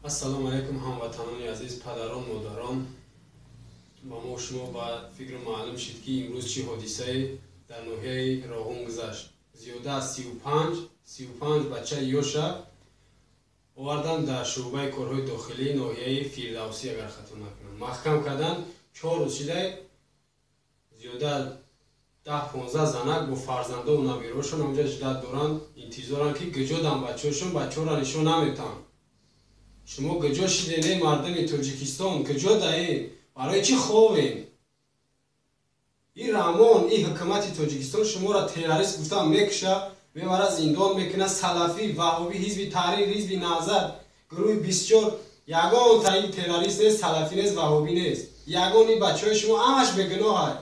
Ассалому алайкум ҳамватанони азиз, падарон, модарон. Ба мо шумо ба фикр маълум шид, ки имрӯз чӣ ҳодисае дар ноҳияи Роғун гузашт. Зиёда аз 35 бачаи ёша овардан дар шӯъбаи корҳои дохилии ноҳияи Фирдавсӣ, агар хато накунам, маҳкам кардан. 4 рӯз шидай зиёда аз 10-15 занак бо фарзандову набироашон онҷа ждать доранд, интизоранд, ки куҷодан бачаҳошон, бачаҳоро нишон наметаҳанд. Шумо куҷо шидед, эй мардуми Тоҷикистон? Куҷо даед? Барои чӣ ховем? Ин Раҳмон, ин ҳукумати Тоҷикистон шуморо террорист гуфтан мекуша, мебара, зиндон мекунад. Салафӣ, ваҳобӣ, ҳизби Таҳрир, ҳизби Наҳзат, гурӯҳи 24, ягонта ин террорист нест, салафӣ нест, ваҳобӣ нест. Ягон ин бачаҳои шумо ҳамаш бегуноҳай.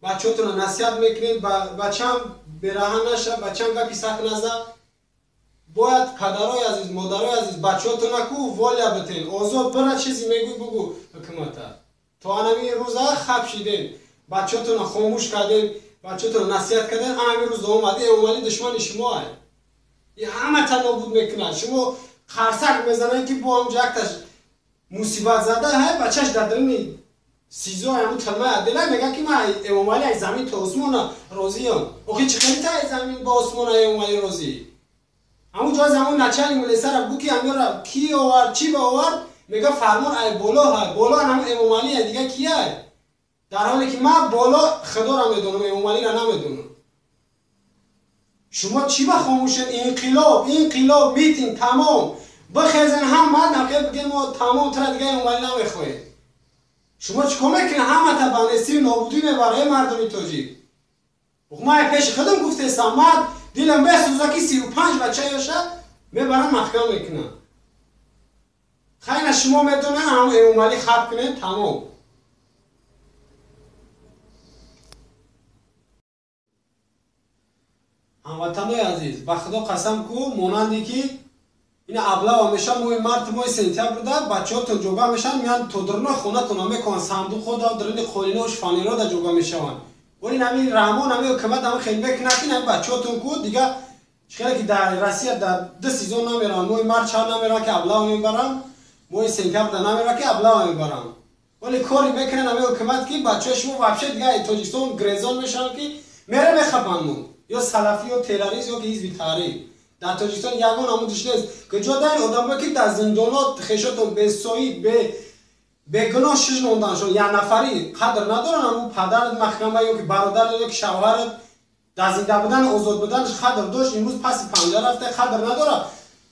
Бачаҳотонро насиҳат мекунед, бачаам бераҳм наша, бачаам гапи сахт наза. Бояд, падарои азиз, модарои азиз, бачаҳотона ку воля битен, озод бира, чизе мегӯй, бугӯ ҳукумата. То анами рӯза хаб шидем, бачаҳотона хомӯш кардем, бачаҳотона насиҳат кардем. Анами рӯз омади, Эмомалӣ душмани шумоай, и ҳамата нобуд мекунад. Шумо қарсак мезанед, ки бо ҳамҷа якташ мусибат зада ҳай, бачаш дар даруни СИЗО, ҳамун тилмаи адела, мега, ки ман Эмомалӣ ай замин то осмона розиям. Охи, чӣ хели та ай замин ба осмона Эмомалӣ розӣ? Ҳамун ҷои замон начальник милисара бу, ки ҳамёра ки овард, чӣ ба овард? Мега, фармон ай боло ҳай. Боло ҳамун Эмомалӣ ай, дига ки ай? Дар ҳоле ки ман боло Худоро медонам, Эмомалиро намедонам. Шумо чӣ ба хомӯшед? Инқилоб, инқилоб, митинг, тамом. Бихезен ҳама, нақе бигем, мо тамом, тра дига Эмомалӣ намехоҳем. Шумо чӣ кор мекунед? Ҳамата ба нестию нобудӣ мебара, эй мардуми тоҷик. Ман пеши худам гуфтестам, ман дилам бесӯза, ки 35 бача ёша мебаран, маҳкам мекунанд. Хайна, шумо медонед, ҳам Эмомалӣ хаб кунед, тамом. Ҳамватанои азиз, ба Худо қасам ку, монанде ки ина облава мешавад моҳи март, моҳи сентябрда, бачаҳотон ҷога мешаванд, меянд то даруни хонатона мекунанд, сандуқҳо да даруни қолино, шифонеро да ҷога мешаванд. Вале ҳамин Раҳмон, ҳамин ҳукумат ҳамин хел мекунад, ки ҳамин бачаҳотон ку дига чӣ хеле ки дар Россия дар ду сезон намераванд, моҳи март чанд намераванд, ки облава мебаранд, моҳи сентябрда намераванд, ки облава мебаранд. Вале коре мекунанд ҳамин ҳукумат, ки бачаҳои шумо вообще дига Тоҷикистон грезон мешаванд, ки мере мехапанд мо ё салафӣ, ё террорист, ё ки ҳизби Таҳрир. Дар Тоҷикистон ягон ҳамудиш нест. Куҷо даин одамое, ки дар зиндонот хешотон бесоиб, бегуноҳ шижнонданшон, як нафарӣ қадр надоранд? Ҳамун падарат маҳкама, ё ки бародарат, ё ки шавҳарат дар зинда будан, озод буданаш қадр дошт, имрӯз паси панҷа рафта, қадр надорад.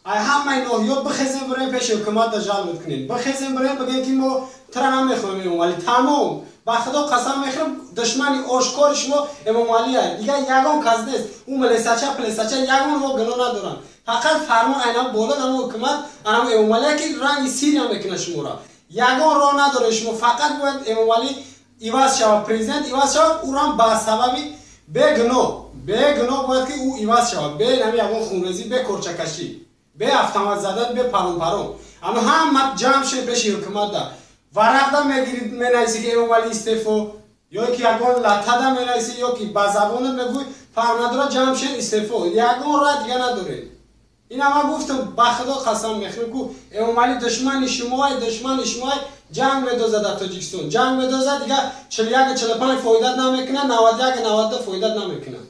Ай ҳамаи ноҳиёт бихезем, бирем пеши ҳукуматда жалб кунем, бихезем, бирем бигем, ки мо тра намехоҳем, Эмомалӣ, тамом. Ба Худо қасам мехӯрам, душмани ошкори шумо Эмомалӣ ай, дига ягон кас нест. Ӯ милисача, плесача ягон ҳо гуноҳ надоранд. Фақат фармон айнам боло, намо ҳукумат, анам Эмомалӣ, ки ранги Сирия мекунад шуморо. Ягон роҳ надоред шумо, фақат бояд Эмомалӣ иваз шавад, президент иваз шавад, ӯрам ба сабаби бегуноҳ, бегуноҳ бояд ки ӯ иваз шавад, бе нами ягон хунрезӣ, бе корчакашӣ, бе автомат задан, бе парон-парон. Ама ҳама ҷамъ шед пеши ҳукуматда, варақда мегирид, менависӣ, ки Эмомалӣ истефо, ё ки ягон латада менависӣ, ё ки ба забонат мегӯй, фарқ надорад, ҷамъ шед, истефо. Ягон роҳ дига надоред. Ина ман гуфтам, ба Худо қасам мехӯрам ку, Эмомалӣ душмани шумоай, душмани шумоай, ҷанг медозад дар Тоҷикистон, ҷанг медозад. Дига 41, 45 фоидат намекунад, 91, 92 фоидат намекунад.